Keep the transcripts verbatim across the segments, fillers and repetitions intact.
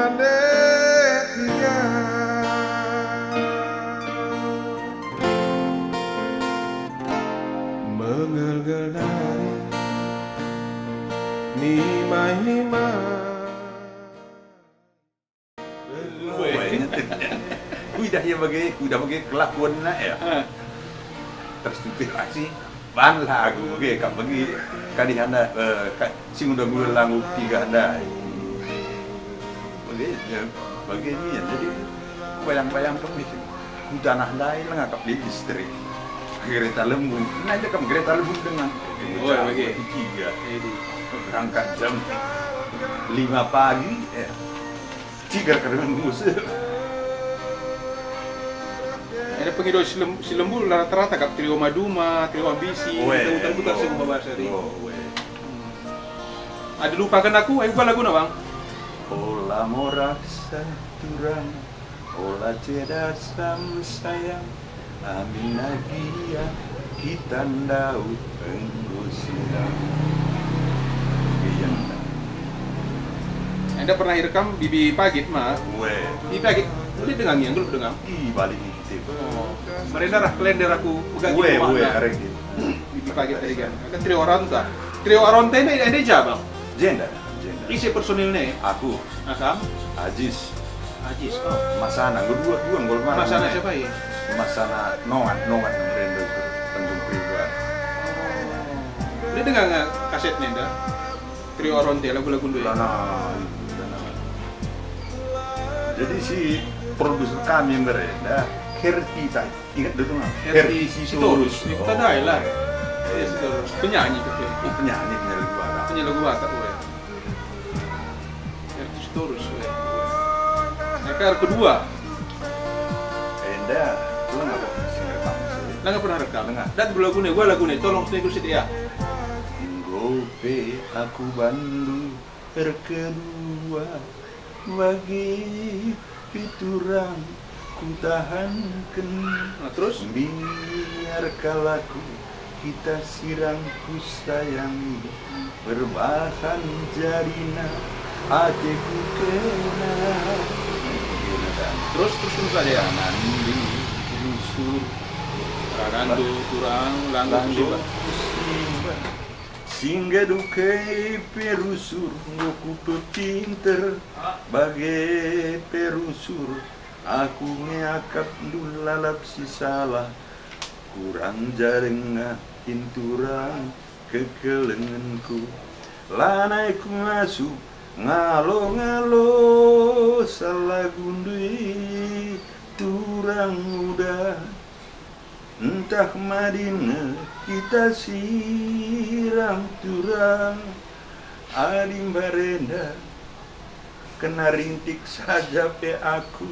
Ande tiga mengelgel dari nimai-nimai. Kuidah ia bage, kuidah bage kelakuanna, ya. Terterinspirasi, banlah aku bage, kap bage, kadi hana, eh, ka-, si ngula-ngula languk tiga ndai. Bage, ya, bage nian. Jadi, bayang-bayang kami, ku tanah ndai langa kap di istri. Kereta lembu, nah, itu kan kereta lembu dengan. Oh, bage. Tiga. Jadi. Berangkat jam lima pagi, ya. Cigar keringan ngusir. Ada pengido si lem-, si lembu rata-rata kap trio Maduma, trio Ambisi, Weh, utar-utar oh, si bahasa di. Oh, weh. Hmm. Ada lupakan aku, ayo gua laguna, Bang. Ola moraksa turang, ola cedasam sayang. Amin agia kita ndauh enggo sirang. Iya. Enda pernah irekam Bibi Pagit, ma? Weh. Bibi Pagit, udah dengar nih, udah dengar? Ih, balik nih kita. Oh, merenda rah kalender aku pegang di Weh, rumah weh, nah. Arek gitu. Bibi Pagit tadi kan. Kan trio Aronta. Trio Aronta ini, ini aja, Bang? Jenda, jenda. Isi personilnya? Aku. Asam? Ajis. Ajis, oh. Masana, lu dua, dua nggol mana? Masana siapa, ya? Masana Nongan, Nongan yang merenda itu, Tanjung Priok. Ini dengar nggak kasetnya, nda? Trio Aronta, lagu-lagu dulu, ya? Lah, nah, itu, nah. Jadi si produser kami yang merenda, Herti tadi. Ingat dulu, nah. Herti Herti Sitorus. Sitorus. Ini kita Oh, dai lah. Iya. Herti Sitorus. Penyanyi itu, ya. Oh, penyanyi, penyanyi lagu Batak. Penyanyi lagu Batak, oh, ya. Herti Sitorus, weh. Eka kedua. Enda, ulang apa? Singer bangsa. Langa pernah rekam. Langa. Dan dua lagu nih, dua lagu nih, tolong sini kursi dia. Enggo pe aku bandu erkedua, bagi piturang kutahanken. Nah, terus? Biar kalaku kita sirang kusayangi, perbahan jadina ateku kena. Terus, terus, terus aja ya. Ranandi rusur. Ranandu turang, langgu langgu simba. Simba. Singga dukai pe rusur, enggo kupepinter, bage pe rusur, aku nge akapndu lalap si salah. Kurang ja denga kin turang kekelengenku. Lanai kumasu ngalo-ngalo salah gundui turang udah. Ntah madin nge kita sirang turang adi mbarenda. Kena rintik saja pe aku,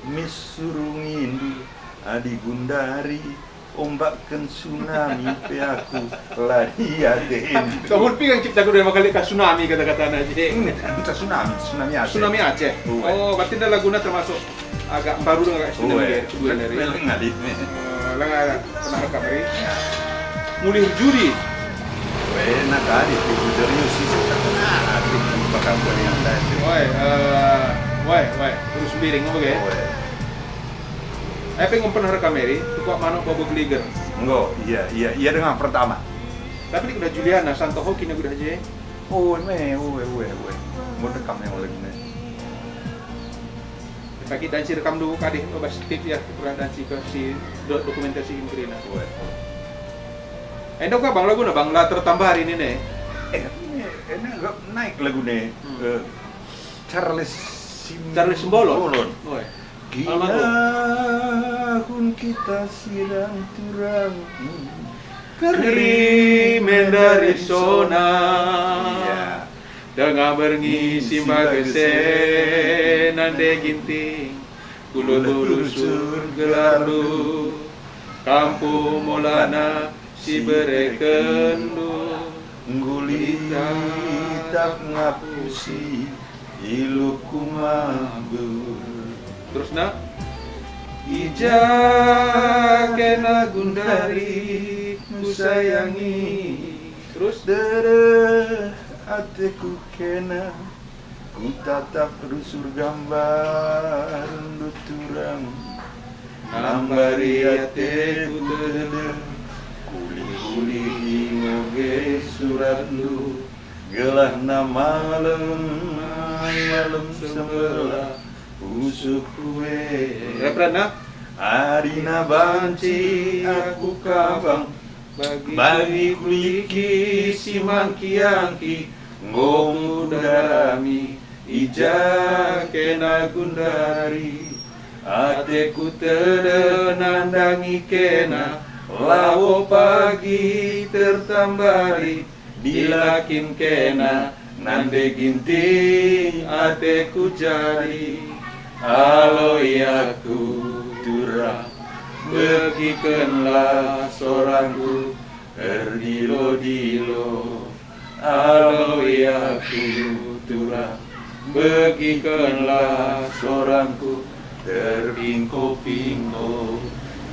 mis surungindu adi gundari, ombakken tsunami pe aku la diaten. Kamu pi kan cipta kuda maka leka tsunami kata-katana je. Ntah tsunami, tsunami Aceh. Tsunami Aceh. Uwe. Oh, berarti nda laguna termasuk agak baru dengan agak tsunami Uwe. Dia, kedua dari. Leng ngalih nih. Eh, leng agak pernah rekam hari. Ya. Mulih juri. Wena kali, Ibu Darius itu terkenal, aku bakal kuliah tadi. Woi, eh, woi, woi, terus piring apa ya? Woi. Eh, pe nggo pernah rekam eri, Tukuak Manuk Babo Geliger. Enggo, iya, iya, iya dengar pertama. Tapi lit kuda Juliana, Santo Hoki na kuda je. Oh, me, uwe, uwe, uwe. Enggo rekam yang oleh ini. Pagi dansi rekam dulu kadih, bas tip ya, kurang dansi ke si do-, dokumentasi kerina. Uwe. Enda uga bang laguna bang la tertambah hari ini nih. Eh, ini, ini agak naik lagu nih. Hmm. Eh, Charles Sim-, Charles Simbolon. Simbolon. Uwe. Almarhum. Kinahun kita sirang turang. Keri mendari sona. Iya. Denga berngi simba gese nande Ginting. Kulo rusur gelarndu. Kampu molana si berekenndu. Nguli tap ngapusi iluku mabur. Terus, nak? I ja kena gundari kusayangi. Terus? Dereh ateku kena. Kutatap rusur gambaren turang, nambari ateku teher. Kulih-kulih ngoge suratndu, gelahna malem, malem sembelah pusuhku e. Refrenna? Adina banci aku kabang, bagi kuliki si mangki-angki, enggo kudarami, i ja kena gundari. Ateku tedeh nandangi kena, labo pagi tertambari, dilakin kena, nande ginting ateku jadi. Aloi aku turang, begikenlah sorangku erdilo-dilo. Aloi aku turang, begikenlah sorangku terpingko-pingko.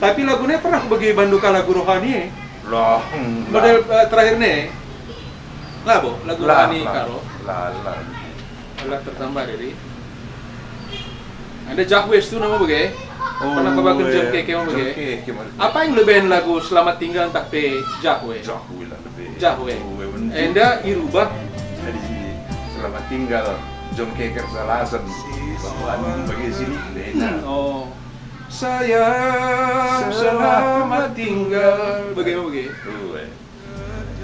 Tapi laguna pernah bagi bandu ka lagu rohani e? Lah, enggak. Model, eh, terakhir ne? Labo, lagu rohani karo? Lah, lah. Lah tertambah diri. Enda Jahwe situhuna me bage? Oh, pernah kebaken John Keke me bage? John Keke me bage. Apa yang lebih lagu Selamat Tinggal ntah pe Jahwe? Jahwe lah lebih. Jahwe. Jahwe, bener. Enda irubah. Jadi, Selamat Tinggal, John Keke Salasen. Bagi sini beda. Hmm, oh. Sayang, selamat tinggal. Bage me bage? Uwe.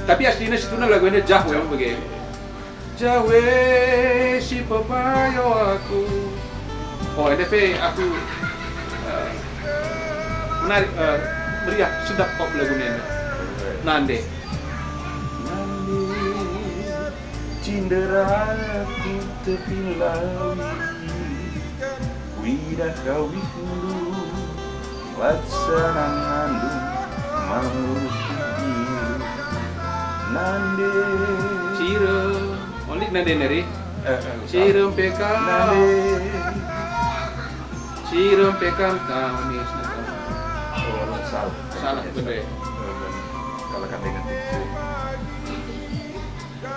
Tapi aslinya situhuna lagu ini Jahwe bage. Jahwe si pepayo aku. Oh, ini pe aku, eh, menarik, eh, meriah, sedap kok lagu ini. Nande. Nande, cinderaku tepi lawi. Kuidah kawihndu, laksana ngandung, mangurus diri. Nande. Cirem. Olik nande neri. Eh, eh, cirem pe kam. Nande. Cirem pe kam tahu nih, salah. Oh, salah. Salah, bener. Eh, bener. Kalau kata ingat itu.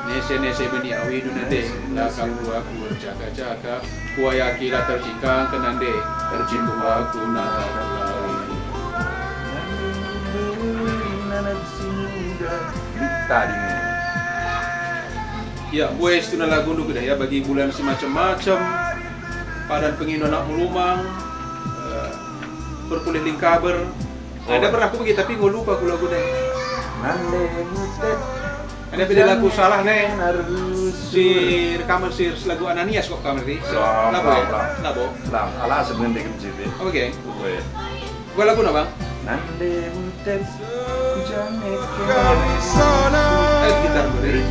Nese-nese beni awindu nande, lakap buahku erjaka-jaka, kuayaki la tercingkangken nande, tercimbuh aku nata terlalu. Tadi. Ya, buah situhuna lagundu kedah ya, bagi bulan si macem-macem, padan pengindo anak mulumang, eh, perpulih lingkaber, Oh. Ada pernah aku bagi, tapi enggo lupa aku lagu deh. Nande mutet. Ada beda lagu salah nih. Si rekaman si lagu Ananias kok kamu tadi. Lam, lagu lam, ya? Lam. Lagu. Lam, ala sebenarnya kan sih. Oke. Oke. Gua lagu apa, Bang? Nande mutet kujame. Eh, gitar dulu.